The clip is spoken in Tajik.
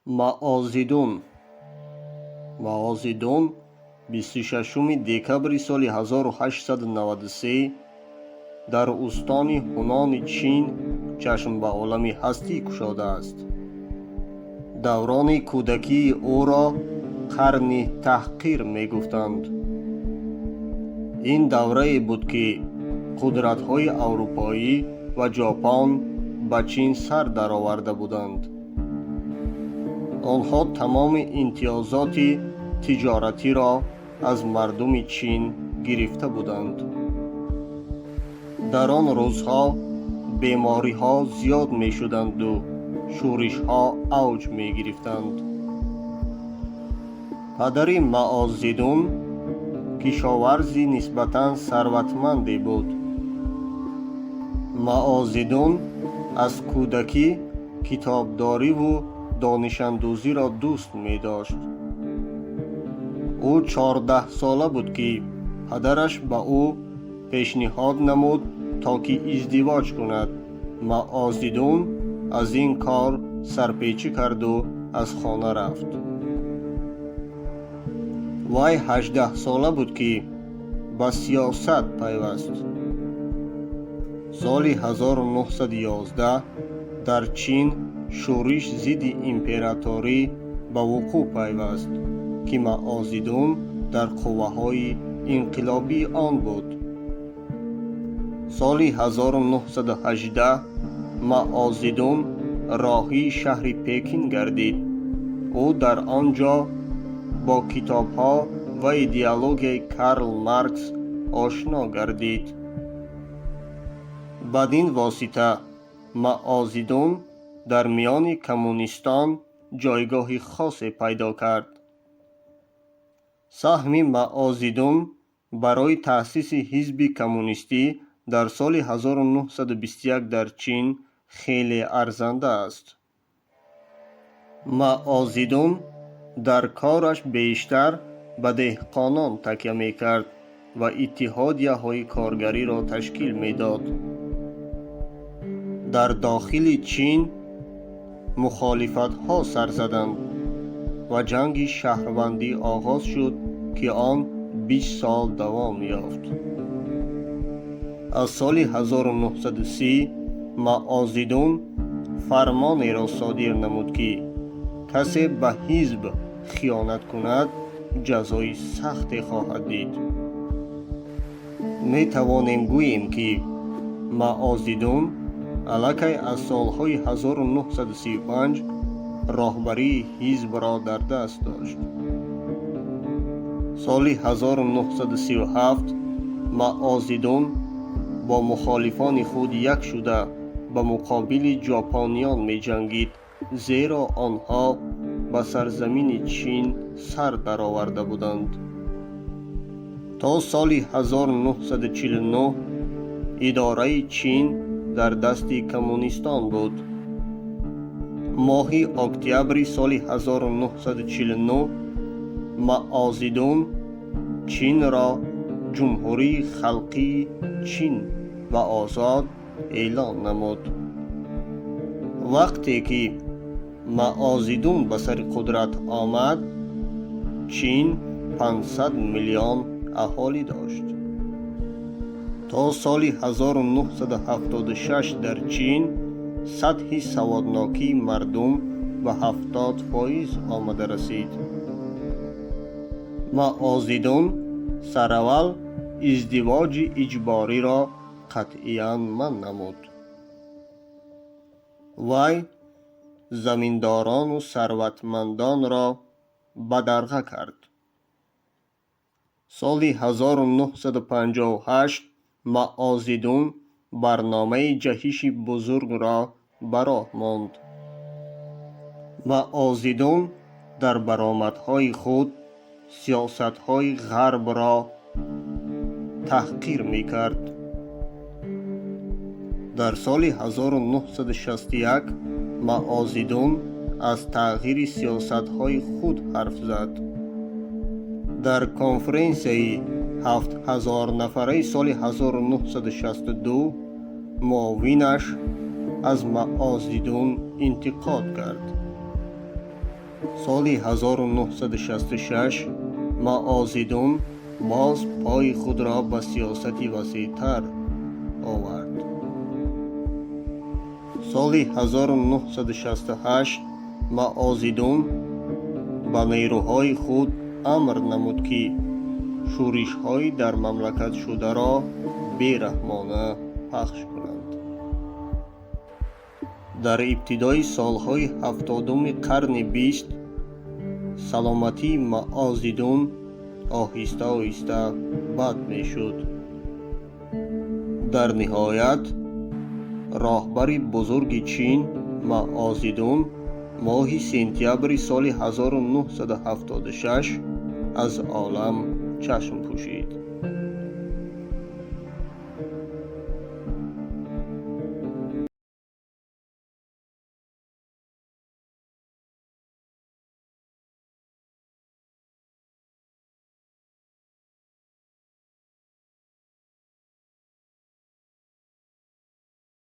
Мао Зедун. Мао Зедун 26 декабри соли 1893 дар устони Ҳунони Чин чашм ба олами ҳастӣ кушодааст. Даврони кӯдакии ӯро қарни таҳқир мегуфтанд. Ин даврае буд, ки қудратҳои аврупоӣ ва Ҷопон ба Чин сар дароварда буданд. Онҳо тамоми имтиёзоти тиҷоратиро аз мардуми Чин гирифта буданд. Дар он рӯзҳо бемориҳо зиёд мешуданду шӯришҳо авҷ мегирифтанд. Падари Мао Зедун кишоварзи нисбатан сарватманде буд. Мао Зедун аз кӯдакӣ китобдориву донишандӯзиро дӯст медошт. Ӯ 14-сола буд, ки падараш ба ӯ пешниҳод намуд, то ки издивоҷ кунад. Мао Зедун аз ин кор сарпечӣ карду аз хона рафт. Вай 18-сола буд, ки ба сиёсат пайваст. Соли 1911 дар Чин шӯриш зидди императорӣ ба вуқӯъ пайваст, ки Мао Зедун дар қувваҳои инқилобии он буд. Соли 1918 Мао Зедун роҳии шаҳри Пекин гардид. Ӯ дар он ҷо бо китобҳо ва идеологияи Карл Маркс ошно гардид. Бадин восита Мао Зедун дар миёни коммунистон ҷойгоҳи хосе пайдо кард. Саҳми Мао Зедун барои таъсиси ҳизби коммунистӣ дар соли 1921 дар Чин хеле арзанда аст. Мао Зедун дар кораш бештар ба деҳқонон такя мекард ва иттиҳодияҳои коргариро ташкил медод. Дар дохили Чин мухолифатҳо сар заданд ва ҷанги шаҳрвандӣ оғоз шуд, ки он 20 сол давом ёфт. Аз соли 1930 Мао Зедун фармонеро содир намуд, ки касе ба ҳизб хиёнат кунад, ҷазои сахте хоҳад дид. Метавонем гӯем, ки Мао Зедун аллакай аз солҳои 1935 роҳбарии ҳизбро дар даст дошт. Соли 1937 Мао Зедун бо мухолифони худ як шуда ба муқобили ҷопониён меҷангид, зеро онҳо ба сарзамини Чин сар дароварда буданд. То соли 1949 идораи Чин дар дасти коммунистон буд. Моҳи октябри соли 1949 Мао Зедун Чинро Ҷумҳурии Халқии Чин ва озод эълон намуд. Вақте ки Мао Зедун ба сари қудрат омад, Чин 500 миллион аҳолӣ дошт. То соли 1976 дар Чин сатҳи саводнокии мардум ба 70% омада расид. Мао Зедун сараввал издивоҷи иҷбориро қатъиян манъ намуд. Вай заминдорону сарватмандонро бадарға кард. Соли 1958 Мао Зедун барномаи ҷаҳиши бузургро ба роҳ монд. Мао Зедун дар баромадҳои худ сиёсатҳои Ғарбро таҳқир мекард. Дар соли 1961 Мао Зедун аз тағйири сиёсатҳои худ ҳарф зад. Дар конференсияи 7000-нафараи соли 1962 муовинаш аз Мао Зедун интиқод кард. Соли 1966 Мао Зедун боз пои худро ба сиёсати васеътар овард. Соли 1968 Мао Зедун ба нерӯҳои худ амр намуд, ки шӯришҳои дар мамлакат шударо бераҳмона пахш кунанд. Дар ибтидои солҳои 70-уми қарни 20 саломатии Мао Зедун оҳиста оҳиста бад мешуд. Дар ниҳоят роҳбари бузурги Чин Мао Зедун моҳи сентябри соли 1976 аз олам чашм пӯшид.